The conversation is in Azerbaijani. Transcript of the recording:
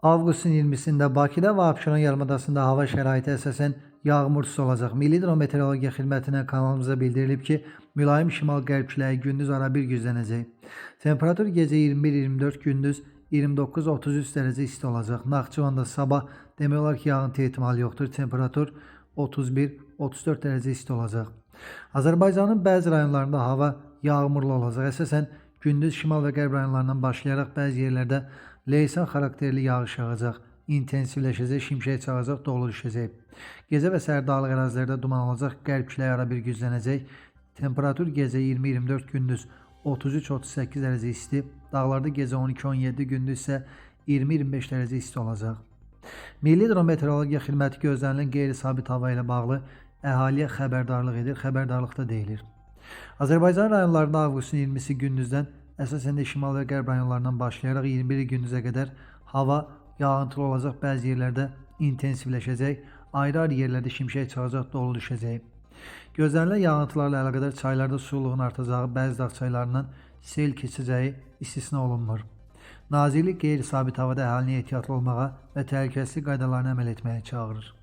Avqustun 20-sində Bakıda və Abşeron yarımadasında hava şəraiti əsasən yağmursuz olacaq. Milli Hidrometeorologiya Xidmətindən kanalımıza bildirilib ki, mülayim şimal-qərb küləyi gündüz arabir güclənəcək. Temperatur gecə 21-24, gündüz 29-33 dərəcə isti olacaq. Naxçıvanda sabah demək olar ki, yağıntı ehtimalı yoxdur. Temperatur 31-34 dərəcə isti olacaq. Azərbaycanın bəzi rayonlarında hava yağmurlu olacaq. Əsasən gündüz şimal və qərb rayonlarından başlayaraq bəzi yerlərdə leysan xarakterli yağış yağacaq. İntensivləşəcək, şimşək çaxacaq, dolu düşəcək. Gecə və səhər dağlıq ərazilərdə duman olacaq, qərb küləyi arabir güclənəcək. Temperatur gecə 20-24, gündüz 33-38 dərəcə isti. Dağlarda gecə 12-17, gündüz isə 20-25 dərəcə isti olacaq. Milli Hidrometeorologiya Xidməti gözlənilən qeyri-sabit hava ilə bağlı əhaliyə xəbərdarlıq edir. Xəbərdarlıqda deyilir: Azərbaycan rayonlarında avqustun 20-si gündüzdən əsasən də şimal və qərb rayonlarından başlayaraq 21-i gündüzə qədər hava yağıntılı olacaq. Bəzi yerlərdə intensivləşəcək. Ayrı-ayrı yerlərdə şimşək çaxacaq, dolu düşəcək. Gözlənilən yağıntılarla əlaqədar çaylarda sululuğun artacağı, bəzi dağ çaylarından sel keçəcəyi istisna olunmur. Nazirlik qeyri-sabit havada əhalini ehtiyatlı olmağa və təhlükəsizlik qaydalarına əməl etməyə çağırır.